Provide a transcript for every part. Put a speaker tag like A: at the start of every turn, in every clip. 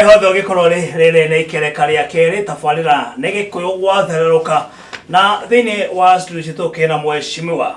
A: Kũrĩa hothe ũngĩkorwo rĩ rĩrĩ nĩ ikereka rĩa kerĩ tabarĩra nĩ Gĩkũyũ gwathererũka na thĩinĩ wa studio citũ kĩna mheshimiwa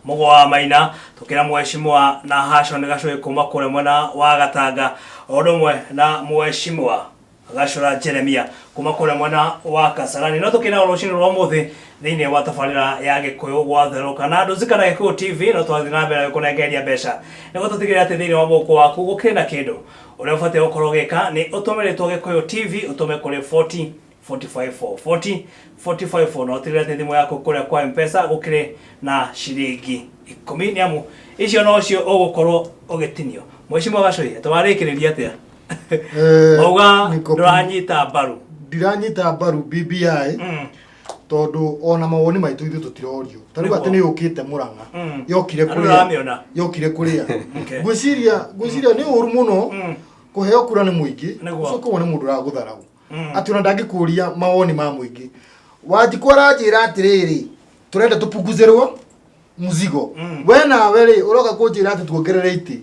A: Mũgo wa Maina, tũkĩra mheshimiwa na Hashon Gacũĩ kuma kũrĩa mwena wa Gatanga, o ũndũ ũmwe na mheshimiwa Gacũra Jeremia kuma kũrĩa mwena wa Kasarani. No tũkĩna rũcinĩ rwa ũmũthĩ thĩinĩ wa tabarĩra ya Gĩkũyũ gwatherũka na Ndũzika na Gĩkũyũ TV no twathiĩ na mbere gũkũnengereria mbeca nĩguo tũtigĩrĩre atĩ thĩinĩ wa mũhuko waku gũkĩrĩ na kĩndũ. Ũrĩa ũbatiĩ gũkorwo ũgĩka nĩ ũtũme rĩtwa Gĩkũyũ TV ũtũme kũrĩ 40 45 4 40 45 4 na ũtigĩrĩre atĩ thimũ yaku kũrĩa kwa Mpesa gũkĩrĩ na ciringi 10 nĩ amu icio nocio ũgũkorwo ũgĩtinio. Mheshimiwa Gacũhĩ, twarĩkĩrĩria atĩa? Wauga ndũranyita mbaru.
B: Ndiranyita mbaru BBI tondũ ona mawoni maitũ ithuĩ tũtirorio. Ta rĩu atĩ nĩ yũkĩte Mũrang'a. Yokire
A: Andũ
B: kũrĩa.
A: ndũramĩona.
B: Yokire kũrĩa.
A: Okay.
B: Ngwĩciria ngwĩciria nĩ ũru mũno kũheo kura nĩ mũingĩ.
A: Nĩguo.
B: Ũcoke wone mũndũ ũragũtharau. Atĩ ona ndangĩkũria mawoni ma mũingĩ. Wanjikũ aranjĩra atĩrĩrĩ, tũrenda tũpunguzĩrwo mzigo. We nawe rĩ ũroka kũnjĩra atĩ tuongerere itĩ.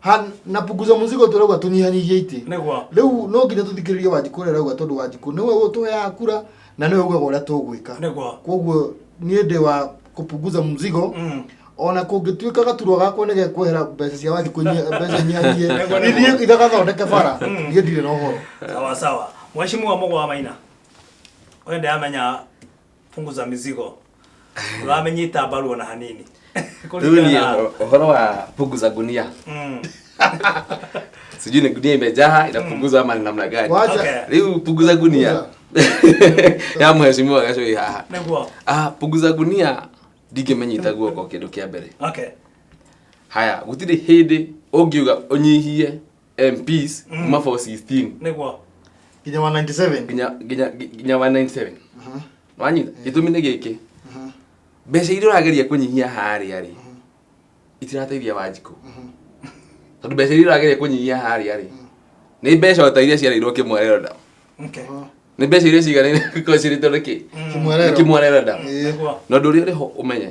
B: Ha, na punguza mzigo tũrauga tũnyihanyihie itĩ.
A: Nĩguo.
B: Rĩu no nginya tũthikĩrĩrie Wanjikũ ũrĩa arauga tondũ Wanjikũ nĩwe ũtũheaga kura na nĩwe ugaga ũrĩa tũgwĩka.
A: Nĩguo.
B: Koguo niĩ ndĩ wa kũpunguza mzigo ona kũngĩtuĩka gaturwa gakwa nĩ gekwehera mbeca cia Wanjikũ mbeca nyihanyihie
A: Nĩguo, nĩguo.
B: ithiĩ ithagathondeke bara niĩ ndirĩ na ũhoro.
A: Sawa sawa. Mheshimiwa Mũgo wa Maina, we ndĩramenya punguza mizigo ũramenyita mbaru ona hanini.
C: Rĩu niĩ ũhoro wa punguza gunia sijui ni gunia imejaa inapunguza ama ni namna gani?
B: Wacha.
A: Okay.
C: Rĩu punguza gunia ya mheshimiwa Gacũhĩ haha.
A: Nĩguo.
C: Ah, punguza gunia ndingĩmenyita guoko kĩndũ kĩa mbere.
A: Okay.
C: Haya, gũtirĩ hĩndĩ ũngiuga ũnyihie MPs kuma 416
A: Nĩguo.
B: Nginya 197.
C: nginya 197. Wanyita? Gĩtũmi nĩ gĩkĩ, mbeca iria ũrageria kũnyihia harĩa rĩ itirateithia Wanjikũ, tondũ mbeca iria ũrageria kũnyihia harĩa rĩ nĩ mbeca o ta iria ciarĩirwo Kĩmwarero.
A: Okay.
C: Nĩ mbeca iria ciganaine korwo cirĩtwo nĩ kĩ?
B: Kĩmwerero.
C: Nĩ Kĩmwarero.
A: Nĩguo.
C: Na ũndũ ũrĩa ũrĩho ũmenye,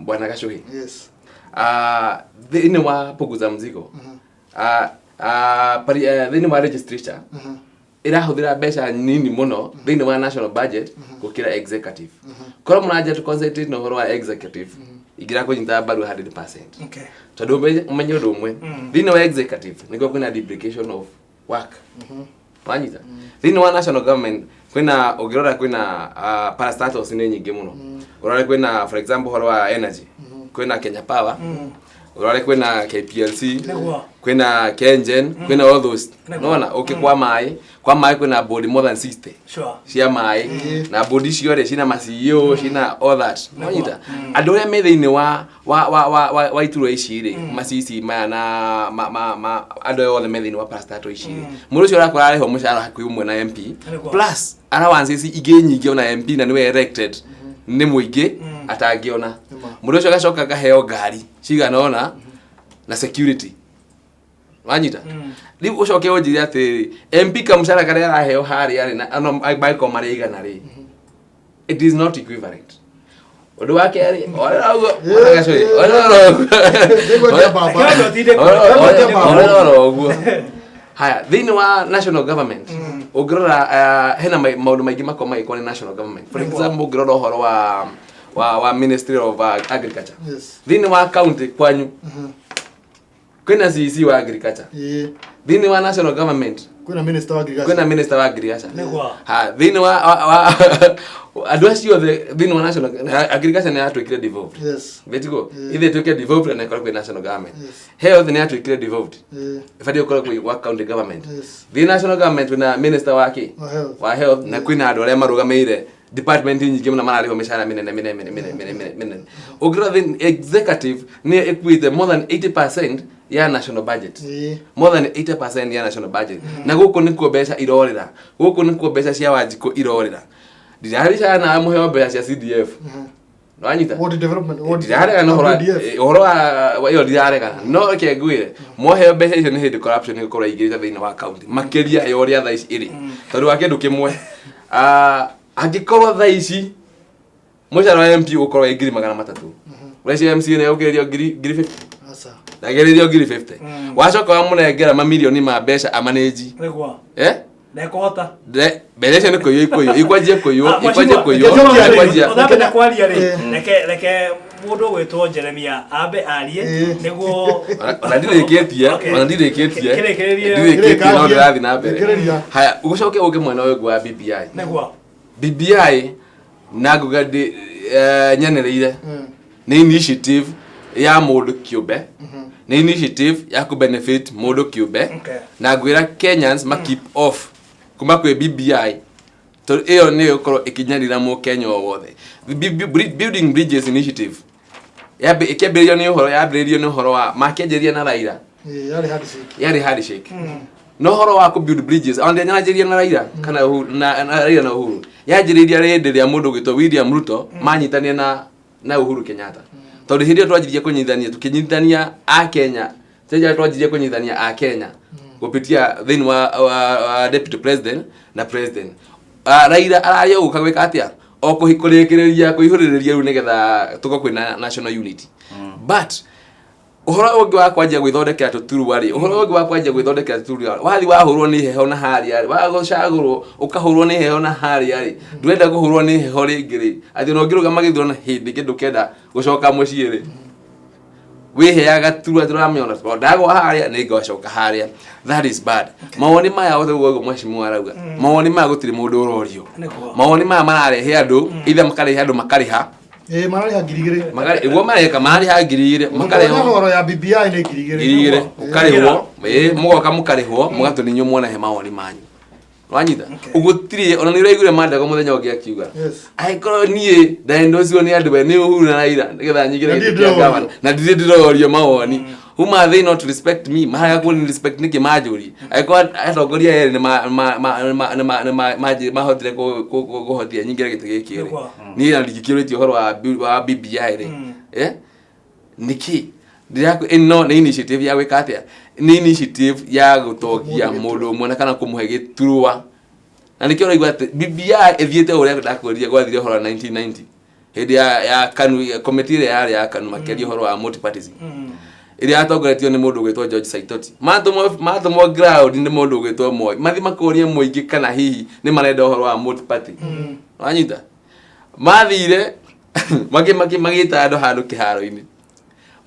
C: bwana Gacũhĩ,
B: Yes.
C: Ah, thĩinĩ wa punguza mzigo, ah, ah, thĩinĩ wa legislature ĩrahũthĩra mbeca nini mũno thĩinĩ wa national budget gũkĩra executive. Korwo mũranjia to concentrate na ũhoro wa executive, ingĩra kũnyita mbaru 100%,
A: Okay.
C: tondũ ũmenye ũndũ ũmwe, thĩinĩ wa executive nĩkuo kwĩna duplication of work. Wanyita? Thĩinĩ wa national government kwĩna, ũngĩrora kwĩna parastatals nĩ nyingĩ mũno. Ũrore kwĩna, for example, ũhoro wa energy, kwĩna Kenya Power, ũrore kwĩna KPLC,
A: Nĩguo.
C: Kwĩna KenGen, kwĩna all those.
A: Nĩguo.
C: Nona ũkĩ kwa maĩ kwĩna board more than 60
A: Sure.
C: cia maĩ, na board icio rĩ cina ma CEO, cina all that. Wanyita? Andũ arĩa me thĩinĩ wa iturwa ici rĩ, ma CC maya na ma andũ aya othe me thĩinĩ wa parastatal ici rĩ, mũndũ ũcio ũrakora arĩhwo mũcara hakuhĩ ũmwe na MP
A: Nĩguo.
C: plus allowances ingĩ nyingĩ ona MP na nĩwe elected nĩ mũingĩ atangĩona.
B: Nĩma.
C: Mũndũ ũcio agacoka akaheo ngari cigana ũna na security. Wanyita? Rĩu ũcoke ũnjĩre atĩrĩrĩ, MP kamũcara karĩa araheo harĩa rĩ na ano mangĩkorwo marĩ igana rĩ, it is not equivalent. Ũndũ wa kerĩ, orera ũguo, Gacũhĩ, orera ũguo.
B: Ndĩgwendia mbamba.
A: Kĩondo ũtinde
C: Orera ũguo. Haya, thĩinĩ wa national government ũngĩrora, hena maũndũ maingĩ makoragwo magĩkwo nĩ national government. For example, ũngĩrora ũhoro wa Ministry of Agriculture,
B: Yes.
C: thĩinĩ wa county kwanyu kwĩna CEC wa agriculture.
B: Ĩĩ.
C: Thĩinĩ wa national government
B: Kwĩna minister wa agriculture.
C: Kwĩna minister wa agriculture.
A: Nĩguo.
C: Ha, thĩinĩ wa andũ acio othe thĩinĩ wa national agriculture nĩ yatuĩkire devolved.
B: Yes.
C: Vĩtiguo ithe ĩtuĩke devolved na ĩkorwo kwĩ national government.
B: Yes.
C: Health nĩ yatuĩkire devolved,
B: Ĩĩ.
C: ĩbatiĩ gũkorwo kwĩ wa county government.
B: Yes.
C: Thĩinĩ national government kwĩna minister wa kĩ?
B: Wa health.
C: Wa health, na kwĩna andũ arĩa marũgamĩrĩire department nyingĩ mũno mararĩhwo mĩcara mĩnene mĩnene mĩnene mĩnene mĩnene mĩnene. Ũngĩrora thĩinĩ executive nĩ ĩkuĩte more than 80% ya national budget.
B: Ĩĩ.
C: More than 80% ya national budget, na gũkũ nĩkuo mbeca irorĩra, gũkũ nĩkuo mbeca cia Wanjikũ irorĩra. Ndiraricana nawe mũheo mbeca cia CDF. Wanyita?
B: Ward development. Ward
C: Ndiraregana ũhoro wa
B: WDF.
C: ũhoro wa ĩyo ndiraregana, no reke ngwĩre, mwaheo mbeca icio nĩ hĩndĩ corruption ĩgũkorwo ĩingĩrĩte thĩinĩ wa county makĩria ya ũrĩa thaa ici ĩrĩ, tondũ wa kĩndũ kĩmwe. Ah, angĩkorwo thaa ici mũcara wa MP ũgũkorwo wĩ 300,000, ũreciria MCA nĩ egũkĩrĩrio ngiri 50?
B: Aca.
C: Ndagĩrĩrio ngiri 50. Wacoka wamũnengera mamirioni ma mbeca amanĩnji.
A: Nĩguo.
C: Eh?
A: Ndekũhota.
C: Mbeca icio nĩ kũiywo ikũiywo, ikwanjia kũiywo,
A: Ah,
C: ikwanjia
A: mheshimiwa,
C: kũiywo,
B: Reke
C: ikwanjia.
A: Ũtambĩte kwaria rĩ, reke mũndũ ũgwĩtwo Jeremia ambe arie nĩguo.
C: Ona ndirĩkĩtie,
A: Okay.
C: ona ndirĩkĩtie.
A: Kĩrĩkĩrĩrie.
C: Ndirĩkĩtie no ndĩrathiĩ na mbere.
B: Rĩkĩrĩria.
C: Haya, ũgũcoke ũke mwena ũyũ ũngĩ wa BBI.
A: Nĩguo.
C: BBI na nguga ndĩ nyanĩrĩire nĩ initiative ya mũndũ kĩũmbe, nĩ initiative ya kũ benefit mũndũ kĩũmbe. Na ngwĩra Kenyans ma keep off kuma kwĩ BBI tondũ ĩyo nĩyo ĩgũkorwo ĩkĩnyarira mũkenya o wothe. Building Bridges Initiative ĩkĩambĩrĩrio nĩ ũhoro, yambĩrĩirio nĩ ũhoro wa makĩanjĩrĩria na Raila.
B: Yarĩ handshake.
C: Yarĩ handshake. No ũhoro wa kũ build bridges ona ndĩanyanjĩrĩria na Raila kana Uhuru, na Raila na Uhuru yanjĩrĩirie rĩndĩ rĩa mũndũ ũgwĩtwo William Ruto manyitania na Uhuru Kenyatta, tondũ hĩndĩ ĩyo twanjirie kũnyitithania, tũkĩnyitithania a Kenya tũkĩnyitithania, twanjirie kũnyitithania a Kenya kupitia thĩinĩ wa deputy president na president. Raila ararĩ o gũka gwĩka atĩa, o kũrĩkĩrĩria kũihũrĩrĩria rĩu nĩgetha tũkorwo kwĩna national unity. But ũhoro ũngĩ wa kwanjia gwĩthondekera tũturwa rĩ, ũhoro ũngĩ wa kwanjia gwĩthondekera tũturwa, wathi wahũrwo nĩ heho na harĩa rĩ, wagũcagũrwo ũkahũrwo nĩ heho na harĩa rĩ, ndũrenda kũhũrwo nĩ heho rĩngĩ rĩ, atĩ ona ũngĩrũgama gĩthurano hĩndĩ ĩngĩ ndũkenda gũcoka mũciĩ rĩ, wĩheaga turwa tũramĩona tondũ ndagwa harĩa nĩ ngacoka harĩa. That is bad. Mawoni maya othe ũguo mheshimiwa arauga, mawoni maya gũtirĩ mũndũ ũrorio. Mawoni maya mararehe andũ, either makarehe andũ makarĩha.
B: Mararĩha 2000.
C: Iguo mareka, mararĩha 2000 makarĩhwo.
B: Goro ya BBI nĩ 2000.
C: 2000 ũkarĩhwo, mũgoka mũkarĩhwo mũgatũninywo muonahe mawoni manyu, wanyita ũguo tirĩ ona nĩ ũraiguire Mandago mũthenya ũngĩ akiuga angĩkorwo niĩ ndaendocio nĩ andũ we nĩ Uhuru na Raila nĩgetha nyingĩre
B: Na
C: gĩtĩ
B: ndirĩ
C: kĩa
B: ndĩrorio.
C: gavana na ndirĩ ndĩrorio mawoni, whom are they not to respect me? Maraga kũni respect nĩkĩ manjũrie? Angĩkorwo atongoria erĩ nĩ mahotire kũhotia nyingĩre gĩtĩ gĩkĩ rĩ, niĩ na ndingĩkĩũrĩtie ũhoro wa BBI rĩ, nĩkĩ ndĩrakũ ĩno nĩ initiative ya gwĩka atĩa? Nĩ initiative ya gũtongia mũndũ ũmwe na kana kũmũhe gĩturwa, na nĩkĩo ũraigua atĩ BBI ĩthiĩte ũrĩa ndakwĩrire gwathire ũhoro wa 1990 hĩndĩ ya KANU, committee ĩrĩa yarĩ ya KANU makĩaria ũhoro wa multipartyism ĩrĩa yatongoretio nĩ mũndũ ũgwĩtwo George Saitoti. Matũmwo ground nĩ mũndũ ũgwĩtwo Moi mathi makũrie mũingĩ kana hihi nĩ marenda ũhoro wa multiparty, wanyita? Mathire magĩta andũ handũ kĩharo-inĩ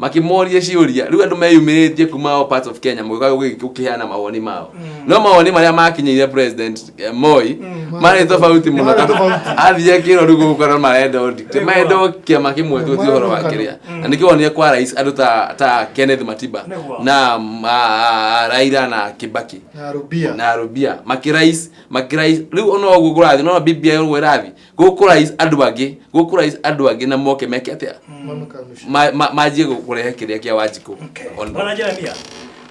C: makĩmoria ciũria. Rĩu andũ meyumĩrĩtie kuma all parts of Kenya mũgĩũka gũkĩheana mawoni mao, no mawoni marĩa makinyĩire President Moi marĩ tofauti mũno.
B: Marĩ tofauti.
C: Athiĩ akĩrwo rĩu gũkũ no marenda marenda o kĩama kĩmwe tu, ti ũhoro wa kĩrĩa, na nĩkĩo wonire kwa rais andũ ta Kenneth Matiba na Raila na Kibaki
B: na Rubia.
C: Na Rubia makĩrais makĩrais. Rĩu ona ũguo kũrathiĩ no BBI ũguo ĩrathiĩ gũkũ rais andũ angĩ, gũkũ rais andũ angĩ na moke meke atĩa?
B: Mamakanusha.
C: Manjie kũrehe kĩrĩa kĩa Wanjikũ on board.
A: Bwana Jeremia,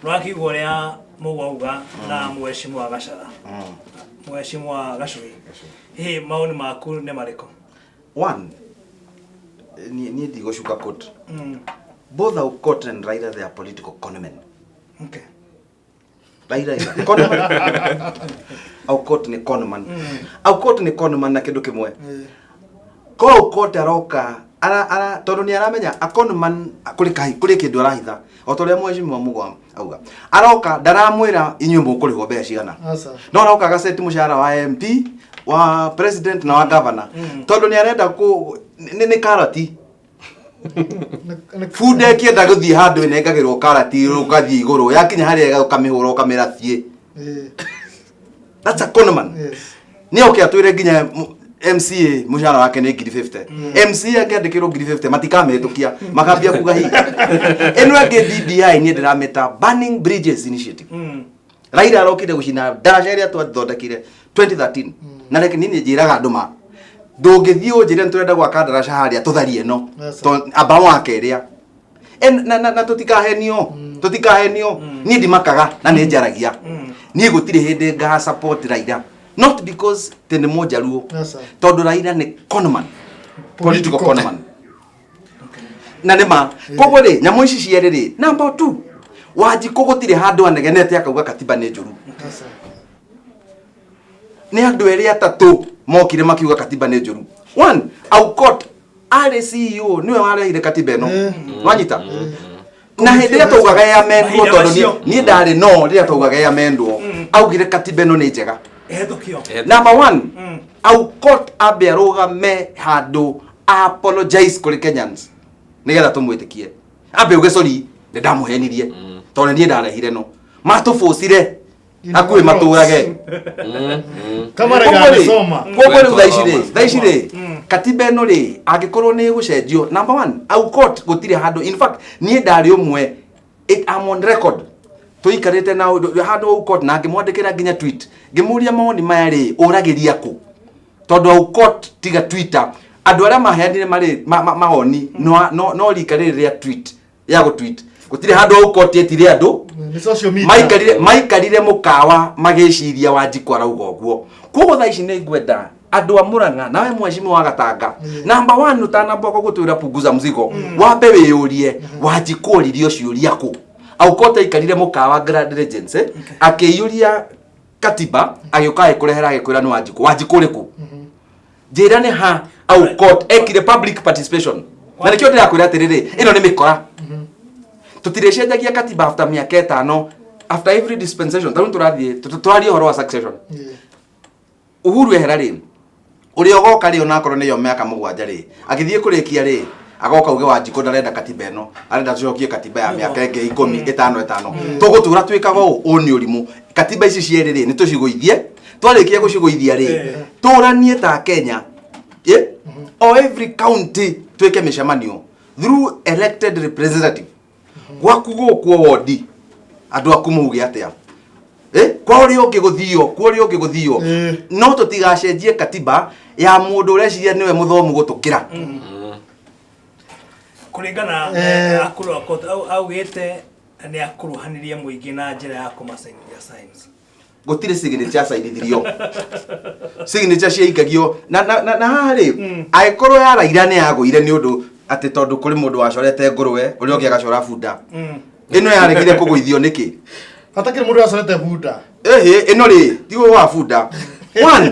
A: nĩwakĩigua ũrĩa mũgwauga na mheshimiwa Gacara, mheshimiwa Gacui, hihi maoni maku nĩ marĩkũ?
D: One, niĩ ndigũcuka coat. Both Aukot and Raila, they are political conmen. Raila is a conman. Aukot nĩ conman. Aukot nĩ conman na kĩndũ kĩmwe. Ko Aukot aroka ara ara tondũ nĩ aramenya a conman kũrĩ kahi kũrĩ kĩndũ arahitha, o ta ũrĩa mheshimiwa Mũgwa auga, aroka ndaramwĩra inyuĩ mũkũrĩhwo mbeca cigana.
B: Aca.
D: No aroka agaceti mũcara wa MP, wa president na wa governor, tondũ nĩ arenda kũ nĩ karati. Bunda ĩkĩenda gũthiĩ handũ ĩnengagĩrwo karati, ũgathiĩ igũrũ, yakinya harĩa ũkamĩhũra ũkamĩra thiĩ. That's a conman. Nĩ oke atwĩre nginya MCA mũcara wake nĩ ngiri 50. MCA angĩandĩkĩrwo ngiri 50 matikamĩhĩtũkia, makambia kuga hihi ĩno ĩngĩ. BBI niĩ ndĩramĩta Burning Bridges Initiative. Raila arokire gũcina ndaraca ĩrĩa twathondekire 2013, na reke niĩ njĩraga andũ ma ndũngĩthiĩ ũnjĩre nĩ tũrenda gwaka ndaraca harĩa tũtharie ĩno. Amba wake ĩrĩa na tũtikahenio. Niĩ ndimakaga na nĩ njaragia. Niĩ gũtirĩ hĩndĩ nga support Raila, not because tĩ nĩ mũnjaruo, tondũ Raila nĩ conman, political conman, na nĩ ma. Koguo rĩ, nyamũ ici cierĩ rĩ, number two, Wanjikũ gũtirĩ handũ anegenete akauga katiba nĩ njũru. Nĩ andũ erĩ atatũ mokire makiuga katiba nĩ njũru. One, Aukot arĩ CEO, nĩwe warehire katiba ĩno, wanyita? Na hĩndĩ ĩrĩa twaugaga yamendwo,
A: Mahinda
D: tondũ
A: macio.
D: niĩ ndarĩ no rĩrĩa twaugaga yamendwo, augire katiba ĩno nĩ njega.
A: Ĩhetũkio.
D: Number one, Aukot ambe arũgame handũ apologize kũrĩ Kenyans nĩgetha tũmwĩtĩkie. Ambe uge sorry, nĩ ndamũhenirie tondũ niĩ ndarehire no matũbũcire hakuhĩ matũrage.
B: Kama Raila amesoma.
D: Koguo rĩu thaa ici rĩ katiba ĩno rĩ, angĩkorwo nĩ ĩgũcenjio, number one, Aukot gũtirĩ handũ. In fact, niĩ ndarĩ ũmwe, I'm on record tũikarĩte na handũ Aukot na ngĩmwandĩkĩra nginya tweet ngĩmũria mawoni maya rĩ ũragĩria kũ, tondũ Aukot tiga Twitter andũ arĩa maheanire marĩ mawoni no rika rĩrĩ rĩa tweet ya gũtweet gũtirĩ handũ Aukot etire andũ.
B: Nĩ social media.
D: Maikarire mũkawa magĩciria Wanjikũ arauga ũguo. Koguo thaa ici nĩ ngwenda andũ a Murang'a nawe mheshimiwa wa Gatanga, number one, ũtanamba gũtwĩra punguza mzigo, wambe wĩyũrie Wanjikũ oririo ciũria kũ. Aukot aikarire mũkawa Grand Regency akĩiyũria katiba, agĩũka agĩkũrehera agĩkwĩra nĩ Wanjikũ. Wanjikũ ũrĩkũ? Njĩra nĩ ha Aukot ekire public participation. Na nĩkĩo ndĩrakwĩra atĩrĩrĩ, ĩno nĩ mĩkora. Tũtirĩcenjagia katiba after mĩaka 5, after every dispensation. Tarĩu tũrathiĩ tũraria ũhoro wa succession. Uhuru ehera rĩ, ũrĩa ũgoka rĩ, onakorwo nĩyo mĩaka 7 rĩ, agĩthiĩ kũrĩkia rĩ, agoka uge Wanjikũ ndarenda katiba ĩno, arenda tũcokie katiba ya mĩaka ĩngĩ 10, 5 5. Tũgũtũra twĩkaga ũũ. Ũũ nĩ ũrimũ. Katiba ici cierĩ rĩ, nĩ tũcigũithie. Twarĩkia gũcigũithia rĩ, tũranie ta Kenya, o every county twĩke mĩcemanio through elected representative gwaku gũkũ wodi, andũ aku mauge atĩa. Kwa ũrĩa ũngĩ gũthio, kwa ũrĩa ũngĩ gũthio. No tũtigacenjie katiba ya mũndũ ũreciria nĩwe mũthomu gũtũkĩra.
A: Kũringana akũrũ augĩte nĩ akuruhanirie mũingĩ na njĩra ya kũmacainithia signs.
D: Gũtirĩ signature cainithirio, signature ciaikagio na haha rĩ, angĩkorwo ya Raila nĩ yagũire nĩ ũndũ atĩ tondũ kũrĩ mũndũ wacorete ngũrwe, ũrĩa ũngĩ agacora bunda, ĩno yaregire kũgũithio nĩkĩ?
B: Hatakĩrĩ mũndũ wacorete bunda.
D: Ĩhĩ, ĩno rĩ tiguo wa bunda one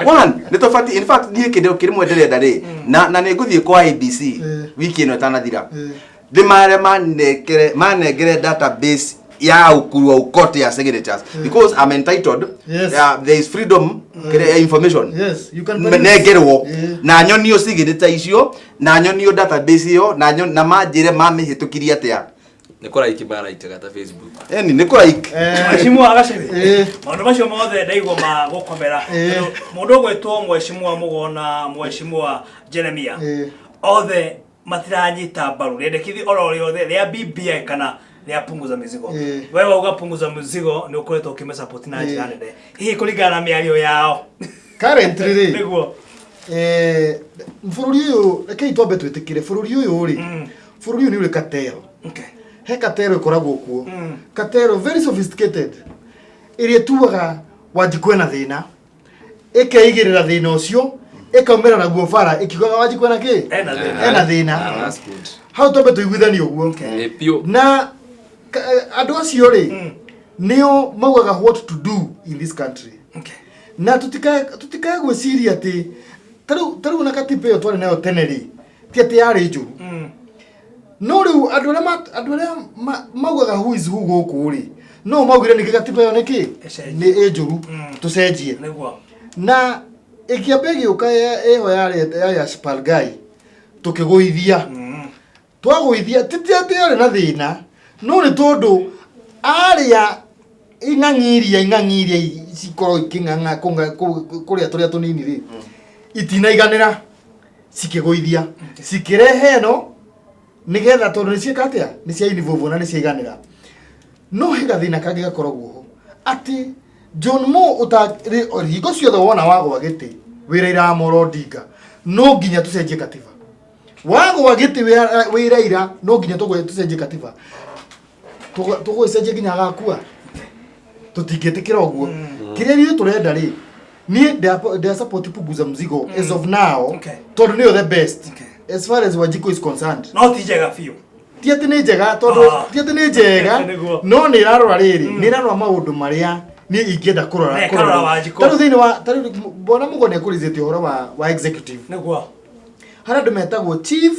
D: one nĩ tũbatiĩ. In fact, niĩ kĩndũ kĩrĩmwe ndĩrenda rĩ, na nĩ ngũthiĩ kwa ABC wiki ĩno ĩtanathira, ndĩmare manengere database ya ukuru wa Aukot ya signatures, because I'm entitled. There is freedom ya information.
B: Yes, you can produce.
D: Nengerwo na nyonio signature icio na nyonio database ĩyo na manjĩre mamĩhĩtũkirie atĩa.
C: Nĩ kũraiki maraikaga ta Facebook.
D: Eni nĩ kũraiki.
A: Mheshimiwa Gacebe, maũndũ macio mothe ndaigua ma gũkomera. Tondũ mũndũ ũgwĩtwo Mheshimiwa Mũgo na Mheshimiwa Jeremia othe matiranyita mbaru rĩendekithia oro rĩothe rĩa BBI kana rĩa punguza mizigo. We wauga punguza mizigo nĩ ũkoretwo ũkĩmĩsupport na njĩra nene, hihi kũringana na mĩario yao?
B: Currently rĩ, bũrũri ũyũ, rekei twambe twĩtĩkĩre bũrũri ũyũ rĩ, bũrũri ũyũ nĩ ũrĩ katero. He katero ĩkoragwo kuo, katero very sophisticated ĩrĩa ĩtuaga Wanjikũ ena thĩna, ĩkeigĩrĩra thĩna ũcio, ĩkaumĩra naguo bara ĩkiugaga Wanjikũ ena kĩ?
A: Ena thĩna.
B: Ena thĩna.
C: Ah, that's good.
B: Hau twambe tũiguithanie ũguo.
C: Nĩ piũ.
B: Na andũ acio rĩ, nĩo maugaga what to do in this country. Na tutikae gwĩciria atĩ tarĩu na katiba ĩyo twarĩ nayo tene rĩ, ti atĩ yarĩ njũru. No rĩu andũ arĩa maugaga who is who gũkũ rĩ, no maugire nĩkĩ gatiba ĩyo nĩkĩ
A: Ĩcenjie.
B: nĩ ĩ njũru, tũcenjie. Na ĩkĩamba ĩgĩũka ĩho yarĩ ya Spargai, tũkĩgũithia. Twagũithia titi atĩ yarĩ na thĩna, no nĩ tondũ arĩa ing'ang'i iria cikoragwo ikĩng'ang'a kũrĩa tũrĩa tũnini rĩ, itinaiganĩra, cikĩgũithia, cikĩrehe ĩno nĩgetha tondũ nĩ ciĩka atĩa, nĩ cia involve na nĩ ciaiganĩra. No he gathĩna kangĩ gakoragwo ho atĩ John Mo ũtarĩ hingo ciothe wona wagwa gĩtĩ wĩ Raila Amolo Odinga, no nginya tũcenjie katiba. Wagwa gĩtĩ wĩ Raila, no nginya tũcenjie katiba. Tũgũgĩcenjia nginya agakua? Tũtingĩtĩkĩra ũguo. Kĩrĩa ithuĩ tũrenda rĩ, niĩ ndĩa support punguza mzigo as of now, tondũ nĩyo the best as far as Wanjikũ is concerned.
A: No ti njega biũ.
B: Ti atĩ nĩ njega tondũ ti atĩ nĩ njega, no nĩ ĩrarora rĩrĩ, nĩ ĩrarora maũndũ marĩa niĩ ingĩenda kũrora.
A: Na ĩkarora Wanjikũ.
B: Tarĩu thĩinĩ wa tarĩu bwana Mũgo nĩ akũrĩzĩtie ũhoro wa executive. Harĩa andũ metagwo chief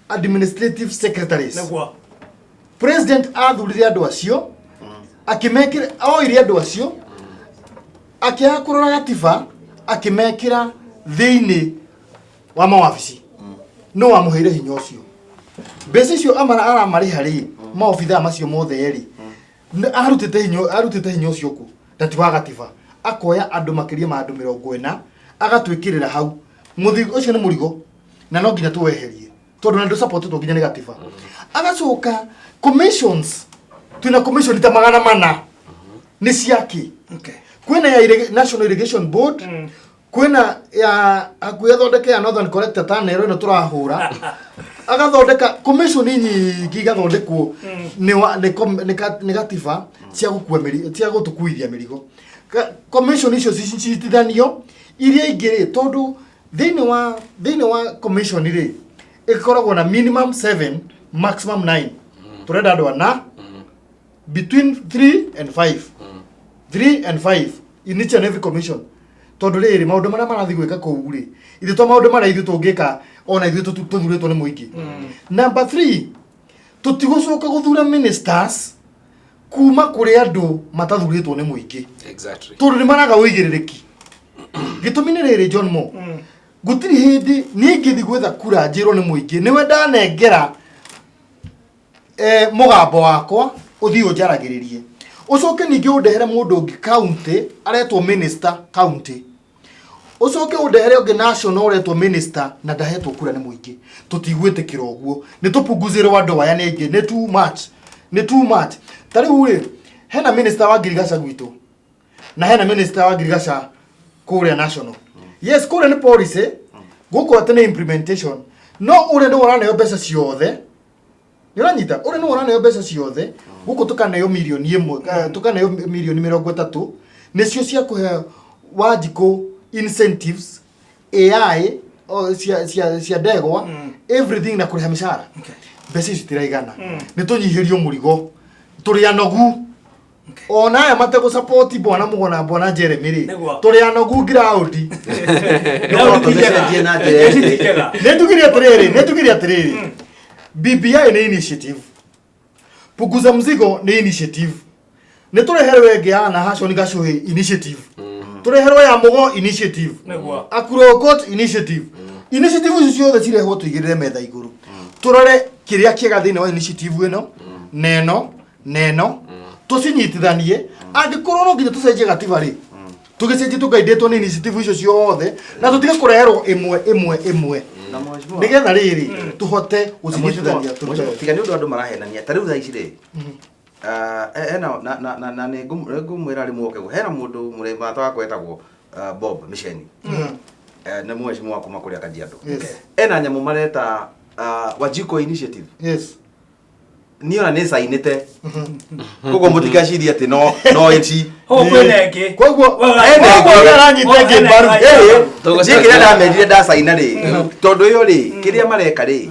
B: administrative secretaries. President athurire andũ acio, akĩmekĩra, oire andũ acio akĩaga kũrora gatiba, akĩmekĩra thĩinĩ wa mawabici. No wamũheire hinya ũcio? Mbeca icio amara aramarĩha rĩ, maobithaa macio mothe rĩ, arutĩte hinya ũcio kũ? Na ti wa gatiba. Akoya andũ makĩria ma andũ 40 agatwĩkĩrĩra hau. Mũthigo ũcio nĩ mũrigo na no nginya tũweherie, tondũ na ndũsupportĩtwo nginya nĩ gatiba. Agacoka commissions, twĩna commission ta 400, nĩ ciake. Kwĩna ya National Irrigation Board, kwĩna ya hakuhĩ athondeke ya Northern Collector Tunnel ĩno tũrahũra. Agathondeka commission nyingĩ, igathondekwo nĩ wa- nĩ com- nĩ ka- nĩ gatiba cia gũkua mĩrigo, cia gũtũkuithia mĩrigo. Commission icio cicitithanio iria ingĩ rĩ, tondũ thĩinĩ wa commission rĩ, ĩkoragwo na minimum 7, maximum 9. Tũrenda andũ ana, between 3 and 5, 3 and 5 in each and every commission, tondũ rĩrĩ, maũndũ marĩa marathiĩ gwĩka kũu rĩ, ithuĩ to maũndũ marĩa ithuĩ tũngĩka, ona ithuĩ tũthurĩtwo nĩ mũingĩ. Number 3, tũtigũcoka gũthura ministers kuma kũrĩ andũ matathurĩtwo nĩ mũingĩ, tondũ nĩ maraga ũigĩrĩrĩki. Gĩtũmi nĩ rĩrĩ, John Mo, gũtirĩ hĩndĩ niĩ ingĩthiĩ gwetha kura njĩrwo nĩ mũingĩ nĩwe ndanengera mũgambo wakwa, ũthiĩ ũnjaragĩrĩrie, ũcoke ningĩ ũndehere mũndũ ũngĩ county aretwo minister county, ũcoke ũndehere ũngĩ national ũretwo minister na ndahetwo kura nĩ mũingĩ. Tũtigwĩtĩkĩra ũguo. Nĩ tũpunguzĩrwo andũ aya nĩ aingĩ, nĩ too much, nĩ too much. Ta rĩu rĩ, hena minister wa ngirigaca gwitũ na hena minister wa ngirigaca kũrĩa national. Yes, kũrĩa nĩ policy, gũkũ atĩ nĩ implementation, no ũrĩa nĩwe ũraneo mbeca ciothe. Nĩ ũranyita? Ũrĩa nĩwe ũraneo mbeca ciothe gũkũ, tũkaneo 1 million, tũkaneo 30 million nĩcio cia kũhe Wanjikũ incentives, AI o, cia ndegwa, everything, na kũrĩha mĩcara. Mbeca ici tiraigana, nĩ tũnyihĩrio mũrigo, tũrĩ anogu. Ona aya mategũ bwana Mũgo na bwana Jeremy rĩ, tũrĩ anogu ground.
A: Ground ti njega.
D: Tũcenjie na njĩra
A: Ici ti njega.
B: Nĩ tugire atĩrĩrĩ, BBI nĩ initiative, punguza mzigo nĩ initiative, nĩ tũreherwo ĩngĩ ya Nahashon Gachuhi initiative, tũreherwo ya Mũgo initiative, Akurokot initiative. Initiative icio ciothe cirehwo tũigĩrĩre metha igũrũ, tũrore kĩrĩa kĩega thĩinĩ wa initiative ĩno na ĩno na ĩno, tũcinyitithanie. Angĩkorwo no nginya tũcenjie gatiba rĩ, tũgĩcenjie tũgaindĩtwo nĩ initiative icio ciothe, na tũtige kũreherwo ĩmwe ĩmwe ĩmwe,
D: Na mheshimiwa-
B: nĩgetha rĩrĩ tũhote gũcinyitithania tũrute.
D: Mheshimiwa, tiga nĩ ũndũ andũ marahenania ta rĩu thaa ici rĩ, hena na nĩ ngũmwĩra rĩmwe oke, hena mũndũ mũrata wakwa etagwo Bob Misheni. Nĩ mheshimiwa kuma kũrĩa Kajiado. Ena nyamũ mareta Wanjiko initiative. Niĩ ona nĩ cainĩte, koguo mũtigacirie atĩ no ĩci.
A: Ho kwĩna ĩngĩ.
B: Koguo
D: Ena
B: koguo
D: ĩngĩ.
B: ũrĩa aranyita ĩngĩ mbaru.
D: Niĩ kĩrĩa ndamerire ndacaina rĩ, tondũ ĩyo rĩ, kĩrĩa mareka rĩ,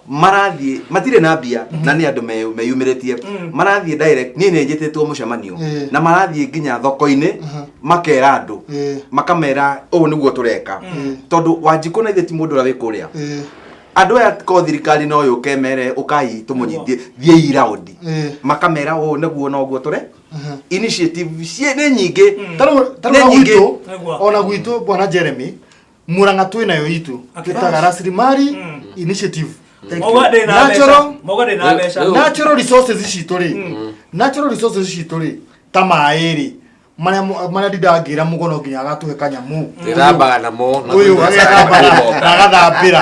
D: marathiĩ matirĩ na mbia na nĩ andũ meyumĩrĩtie, marathiĩ direct. Niĩ nĩ njĩtĩtwo mũcemanio na marathiĩ nginya thoko-inĩ, makera andũ, makamera ũũ nĩguo tũreka, tondũ Wanjikũ na ithe ti mũndũ ũrĩa wĩ kũrĩa. Andũ aya ko thirikari no yũke mere ũkai tũmũnyitie, thiĩi raundi, makamera ũũ nĩguo noguo tũre initiative nĩ nyingĩ.
B: Ta rĩu
D: Nĩ
B: ona
D: nyingĩ.
B: gwitũ, ona gwitũ bwana Jeremy, Murang'a twĩnayo itũ, twĩtaga Rasilimali initiative.
A: Mauga ndĩ na mbeca. Mauga ndĩ na mbeca.
B: Natural resources citũ rĩ, natural resources citũ rĩ, ta maĩ rĩ, marĩa ndindangĩra mũgo no nginya agatũhe kanyamũ.
C: Twĩthambaga namo na
B: Ũyũ
C: tũgĩthaca
B: agethamba
C: kũmoka.
B: na agathambĩra,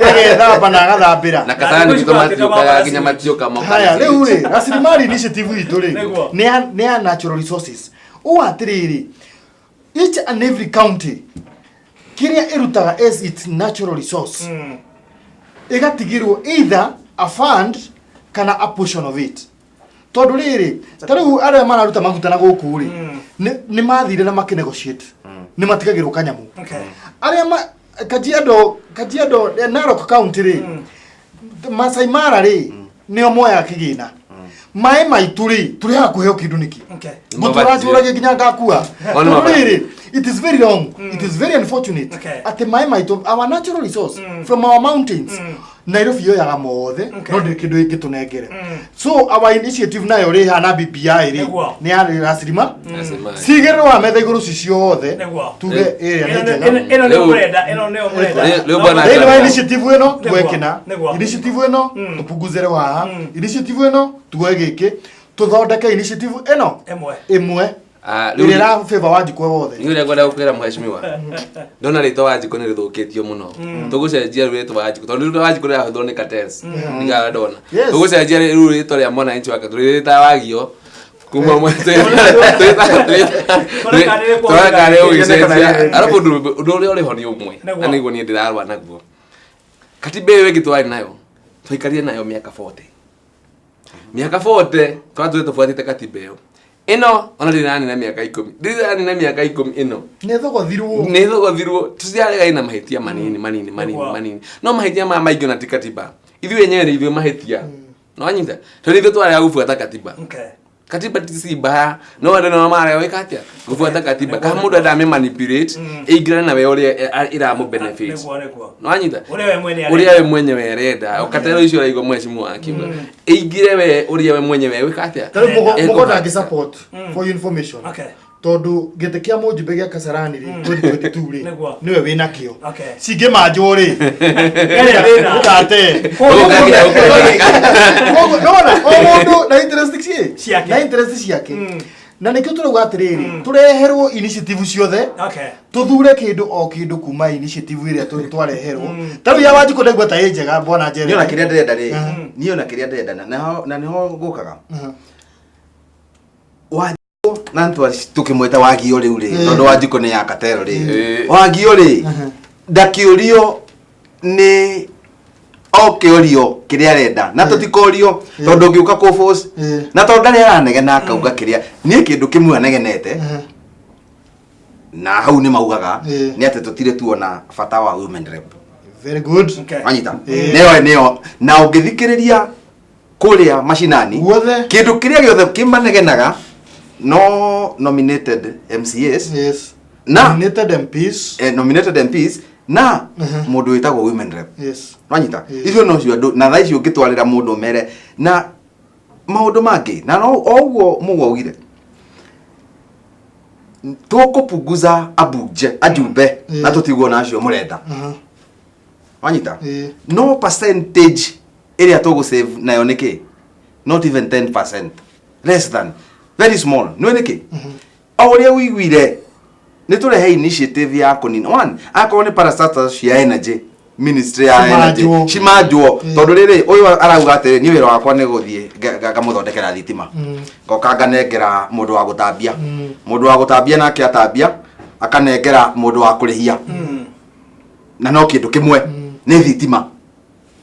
B: agethamba na agathambĩra.
C: Na kasarani
A: Na
C: gwitũ matiũkaga nginya matioka mokaga.
B: Haya, rĩu rĩ, Rasilimali initiative itũ rĩ, nĩ ya natural resources, ũũ atĩrĩrĩ, each and every county kĩrĩa ĩrutaga as its natural resource ĩgatigĩrwo either a fund kana a portion of it, tondũ rĩrĩ, ta rĩu arĩa mararuta maguta na gũkũ rĩ, nĩ mathire na makĩnegotiate, nĩ matigagĩrwo kanyamũ. Arĩa ma Kajiado, Narok County rĩ, Masai Mara rĩ, nĩo moyaga kĩgĩna. Maĩ maitũ rĩ, tũrĩaga kũheo kĩndũ nĩkĩ? Ngũtũra njũragie nginya ngakua.
C: O nĩ
B: Tondũ
C: mabatiĩ.
B: rĩrĩ, it is very wrong, it is very unfortunate atĩ maĩ maitũ, our natural resource from our mountains. Nairobi yoyaga mothe
A: Okay.
B: no ndä kä ndå ä ngä tå nengere so our initiative nayo rä hana BBI rä
A: Nĩguo.
B: nä ya racirima
C: Racimali.
B: cigä rwo metha igå rå ci ciothe
A: Nĩguo.
B: tuge ä rä a nä
A: Ĩno
B: njega
A: nĩ- ĩno nĩyo
C: Rĩu-
A: mũrenda ĩno nĩyo mũrenda
C: Rĩu bwana
B: thä wa initiative ä no tuoe
A: Nĩguo,
B: kä na
A: nĩguo.
B: initiative ä no tå punguzere haha initiative ä no tuoe gä kä tå thondeke initiative ä no
A: Ĩmwe.
B: ä mwe
C: Ah,
B: ä
C: rĩu-
B: rä a ĩra favor Wanjikũ wothe
C: nĩ ũrĩa ngwenda gũkwĩra mheshimiwa ndona rĩtwa Wanjikũ nĩ rĩthũkĩtio mũno tũgũcenjia rĩu rĩtwa Wanjikũ tondũ rĩtwa Wanjikũ rĩrahũthĩrwo nĩ cartels ndigara ndona
B: Yes.
C: tũgũcenjia rĩu rĩtwa rĩa mwananchi wake tũrĩrĩta wagio kuma tũrakarĩ ũgĩcenjia arabu ũndũ ũndũ ũrĩa ũrĩ ho nĩ ũmwe
A: Nĩguo.
C: na nĩguo niĩ ndĩrarũa naguo katiba ĩyo ĩngĩ twarĩ nayo twaikarire nayo mĩaka 40 mĩaka 40 twatũre tũbuatĩte katiba ĩyo ĩno ona ndĩrani na mĩaka 10 ndĩrani na mĩaka 10 ĩno
B: nä thogothirwo
C: nĩ thogothirwo tũciarega ĩna mahĩtia manini manini manini
A: Nĩguo.
C: manini no mahĩtia maya maingĩ ona ti katiba ithuĩ enyewe nĩ ithuĩ mahĩtia nĩwanyita tondũ ithuĩ twarega gũbuata katiba
A: Okay.
C: katiba ti si mbaya no andũ nao marega gwĩka atĩa gũbuata katiba kana mũndũ enda amĩmanipulate ĩingĩrane na we ũrĩa ĩramũ benefit
A: Nĩguo nĩguo.
C: nĩwanyita
A: Ũrĩa we mwene arenda.
C: ũrĩa we mwenyewe arenda katero icio ũraigua mheshimiwa akiuga ĩingĩre we ũrĩa we mwenyewe gwĩka atĩa
B: tarä
C: Ĩkũhaka.
B: må gonda ngä support for your information
A: Okay.
B: tondå gä tä kä a må njumbe gä a Kasarani rä 2022 rä
A: Nĩguo.
B: nä we wä nakä o
A: Okay.
B: cingä manjwo rä
A: Ĩrĩa thĩna.
B: ndate
C: Ũgũka nginya
B: nona o må ndå na interest
A: Ciake.
B: na interest ciake na nä kä o tå rauga atä rä rä tå reherwo initiative ciothe
A: Okay.
B: tuthure kindu o kindu kuma initiative ĩrĩa twareherwo ta rĩu ya Wanjikũ ndaigua ta ĩ njega bwana
D: niĩ ona
B: Jeremy
D: kĩrĩa ndĩrenda rĩ niĩ ona kĩrĩa ndĩrenda na nĩho ngũkaga Wanjikũ na nĩtwa tũkĩmwĩta wagio rĩu rĩ tondũ Wanjikũ nĩ ya katero rĩ wagio rĩ ndakĩũrio nĩ okĩũrio kĩrĩa arenda na tũtikorio tondũ ũngĩũka kũ force na tondũ ndarĩ aranegena akauga kĩrĩa niĩ kĩndũ kĩmwe anegenete na hau nĩ maugaga nĩ atĩ tũtirĩ tuona bata wa women rep
B: very good
A: Okay.
D: wanyita nĩyo nĩyo na ũngĩthikĩrĩria kũrĩa macinani
B: Guothe.
D: kĩndũ kĩrĩa gĩothe kĩmanegenaga no nominated MCAs
B: yes
D: Na-
B: nominated MPs
D: nominated MPs na mũndũ wĩtagwo women rep
B: yes
D: wanyita
B: Yes.
D: icio nocio andũ na thaa ici ũngĩtwarĩra mũndũ mere na maũndũ mangĩ na no o ũguo mũguo augire tũkũpunguza abunje ajumbe na tũtigwo na acio mũrenda wanyita
B: Ĩĩ.
D: no percentage ĩrĩa tũgũ save nayo nĩ kĩ not even 10% less than very small nĩ nĩkĩ o ũrĩa ũiguire nĩ tũrehe initiative ya kũnina one akorwo nĩ parastatals cia energy ministry ya energy
B: Cimanjwo.
D: cimanjwo tondũ rĩrĩ ũyũ arauga atĩrĩ niĩ wĩra wakwa nĩ gũthiĩ ngamũthondekera thitima ngoka nganengera mũndũ wa gũtambia mũndũ wa gũtambia nake atambia akanengera mũndũ wa kũrĩhia na no kĩndũ kĩmwe nĩ thitima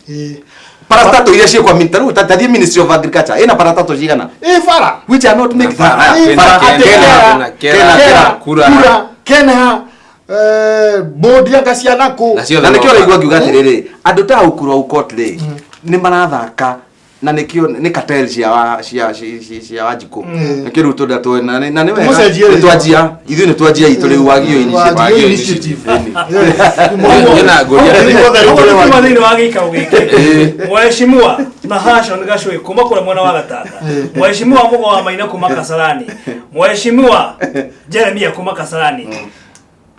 B: Ĩĩ.
D: parastato iria ciĩ kwa ta rĩu ta thiĩ ministry of agriculture ĩna parastato cigana
B: Ĩĩ bara
D: which are not make
C: Bara,
D: bara
C: kwĩna
D: bara
C: Kena,
D: kena
C: kwĩna
D: kena
C: Kera,
D: kera
C: Kura.
B: kura kena bodi anga ciana kũ
C: Na ciothe
D: na nĩkĩo
C: no
D: ũraigua ngiuga atĩrĩrĩ andũ ta Ukuru Aukot rĩ nĩ marathaka na nĩkĩo nĩ cartel cia cia cia cia Wanjikũ nĩkĩo rĩu tũrenda tuone na nĩ wega
B: Tũmũcenjie
D: nĩ
B: rĩtwa.
D: twanjia ithuĩ nĩ twanjia itũ rĩu Wagio initiative
B: Wagio
C: Wagio
B: initiative
C: Niĩ na ngũria
B: Ithuĩ othe rĩu tũrĩ
A: Kuma
B: Wagio.
A: thĩinĩ wa gĩikaro gĩkĩ mheshimiwa Nahashon Gacũĩ kuma kũrĩa mwena wa Gatanga mheshimiwa Mũgo wa Maina kuma Kasarani mheshimiwa Jeremia kuma Kasarani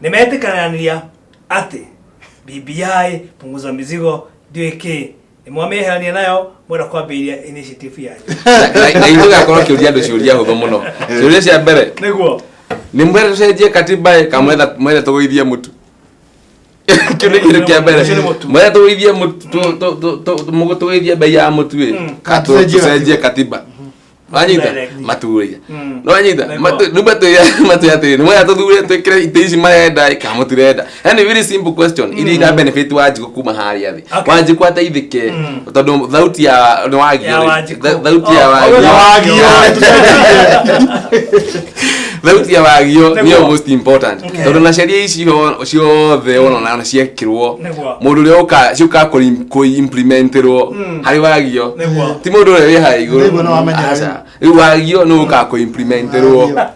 A: nĩmetĩkanania atĩ BBI punguza mizigo ndiũĩ kĩ nĩ mwamĩeherania nayo mwenda kwambĩrĩria initiative yanyu
C: na ithuĩ gakorwo kĩũria andũ ciũria hũthũ mũno ciũria cia mbere
A: nĩguo
C: nĩ mwere tũcenjie katiba ĩ, kana mwetha mwere tũgũithie mũtu kĩu nĩ kĩndũ kĩa mbere
A: Ũcio nĩ mũtu.
C: mwere tũgũithie mũtu tũgũithie bei ya mũtu ĩ kana
B: Tũcenjie
C: tũcenjie katiba wanyita
A: Direct.
C: maturia
A: Mm.
C: nĩwanyita
A: Nĩguo.
C: rĩu matwĩre matwĩre atĩrĩ nĩ mwera tũthure twĩkĩre itĩ ici marenda ĩ, kana mũtirenda yani very simple question iria ira benefit Wanjikũ kuma harĩa thĩ
A: Okay.
C: Wanjikũ ateithĩke tondũ thauti ya nĩ wagio
A: Ya
C: rĩ.
A: Wanjikũ.
C: Thauti ya
A: Oh,
C: wagio
A: ya
B: Wagio,
C: thauti ya wagio
A: Nĩguo.
C: nĩyo most important
A: Okay.
C: tondũ na sheria ici ciothe wona ona ciekĩrwo
A: Nĩguo.
C: mũndũ ũrĩa ũka ciũka kũ-implementerwo harĩ wagio
A: Nĩguo.
C: ti mũndũ ũrĩa wĩ harĩa igũrũ
B: Nĩguo, no wamenya
C: Aca. Rĩu wagio nĩ ũka kũ-implementerwo